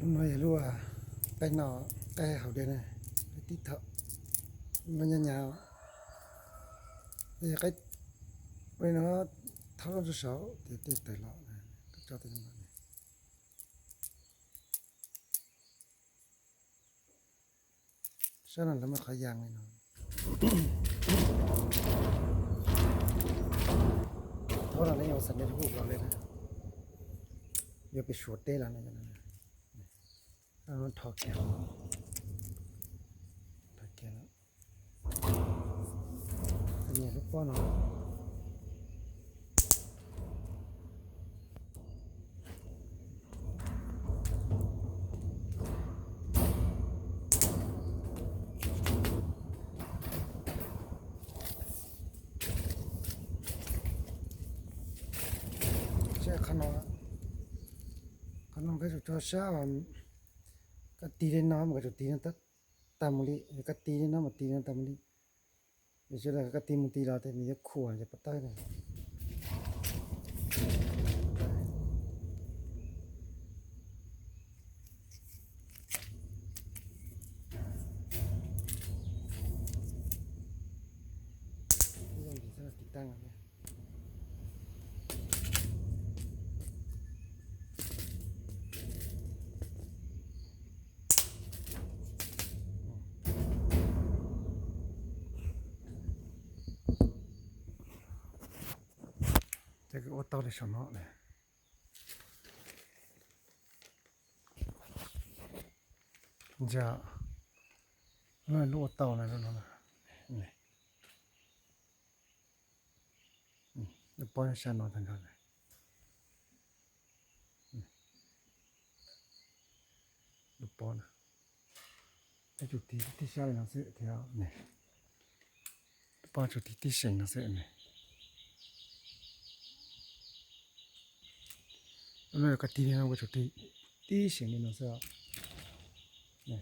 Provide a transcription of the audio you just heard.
Lub no yog lub qaib no, qaib haus dej na, qaib tib thaum no nyab nyab, yog qaib no thaub lub saum tias tej tawm los, tso tej no. Sab no lawv muaj qhov yas li no. Thaub no ne yuav xav ne hu los li na, yuav pem Suav teb los ne, rho kiag, rho kiag, nyiam lub pob no. Qhov no peb tsum tso sab, koj tig li no mas koj tsum tig no tag mus li, koj tig li no mas tig no tag mus li. Yog tsis li koj tig mus tig los ces nws yuav khuam ces pov tawb na. Ces ua tau li saum no. Ntsia, lub ua tau na, lub pob sab no tag nrho. Lub pob na, peb tsum tig tib sab li no xwb thiab ne. Lub pob tsum tig tib seem no xwb ne. Lub no koj tig li no koj tsum tig tib seem li no xwb ne.